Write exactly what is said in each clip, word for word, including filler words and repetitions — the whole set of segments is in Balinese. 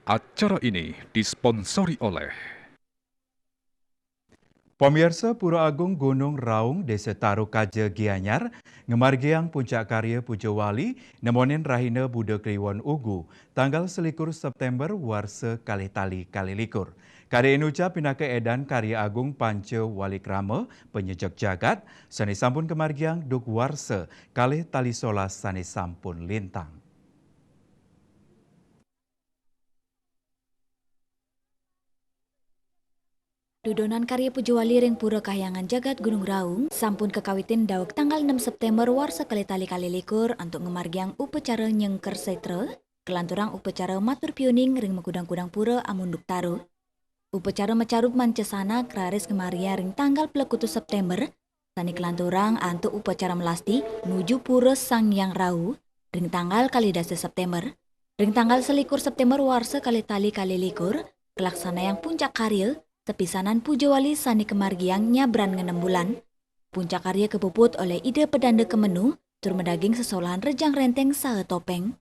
Acara ini disponsori oleh Pamiarsa, Pura Agung Gunung Raung, Desa Taro Kaja, Gianyar, ngamargiang puncak karya Puja Wali, nemonin rahina Buda Kliwon Ugu, tanggal selikur September warsa kalih tali kalih likur. Karya inucap pinaka edan karya agung Panca Wali Krama, panyejek jagat, sane sampun kamargiang duk warsa kalih tali solas sane sampun lintang. Dudonan karya Puja Wali ring Pura Kahyangan Jagat Gunung Raung sampun kakawitin daweg tanggal enam September warsa kalih tali kalih likur antuk ngamargiang upacara nyengker setra, kalanturang upacara matur piuning ring makudang-kudang pura amunduk taro. Upacara macarup manca sanak raris ngamargiang ring tanggal plekutus September, sane kalanturang antuk upacara melasti nuju Pura Sang Hyang Rahu ring tanggal kalih dasa September. Ring tanggal selikur September warsa kalih tali kalih likur, kalaksanayang puncak karya, sapisanan Puja Wali sane kamargiang nyabran ngenem bulan. Puncak karya kapuput olih Ida Pedanda Kemenu, tur madaging sesolahan rejang renteng saha topeng.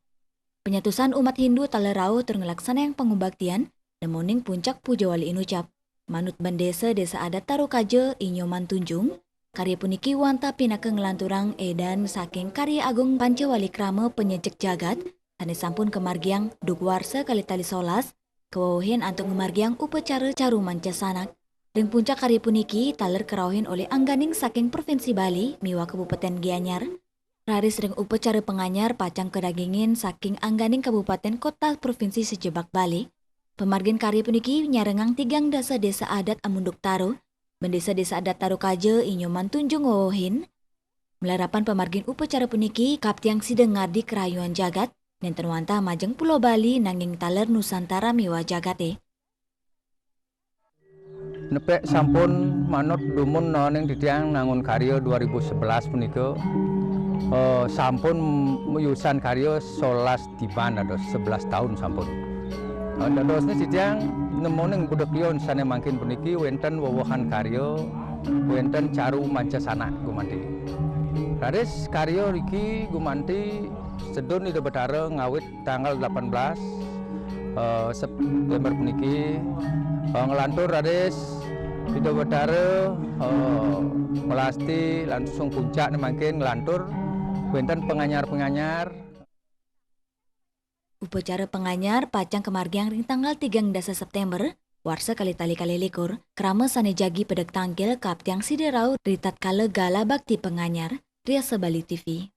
Panyatusan umat Hindu taler rauh tur nglaksanayang pangubaktian, nemoning puncak Puja Wali inucap. Manut bendesa Desa Adat Taro Kaja, I Nyoman Tunjung, karya puniki wantah pinaka nglanturang edan saking karya agung Panca Wali Krama, panyejek jagat, sane sampun kamargiang duk warsa kalih tali solas, kawewehin antuk ngamargiang upacara caru manca sanak. Ring puncak karya puniki taler karauhin olih angganing saking Provinsi Bali miwah Kabupaten Gianyar. Raris ring upacara panganyar pacang kadagingin saking angganing kabupaten kota provinsi sajebag Bali. Pamargin karya puniki nyarengang tigang dasa desa adat amunduk taro, bendesa Desa Adat Taro Kaja, I Nyoman Tunjung wewehin. Malarapan pamargin upacara puniki kaptiang sida ngardi karahayuan jagat, nenten wantah majeng Pulo Bali nanging taler Nusantara miwah jagate. Nepek sampun manut dumun naning titiang nangun karya dua ribu sebelas punika, eh, sampun mayusan karya solas tiban dados sebelas taun sampun. Eh, dadosne titiang nemoning Buda Kliwon sane mangkin puniki wenten wewehan karya, wenten caru manca sanak gumanti. Raris karya riki gumanti sedun Ida Betara ngawit tanggal delapan belas, eh, September puniki, eh, nglantur raris Ida Betara, eh, melasti langsung puncakne mangkin nglantur wenten panganyar-panganyar. Upacara panganyar pacang kamargiang ring tanggal tigang dasa September, warsa kalih tali kalih likur, krama sane jagi pedek tangkil kaptiang sida rauh ritatkala gala bakti panganyar. Riasa Bali T V.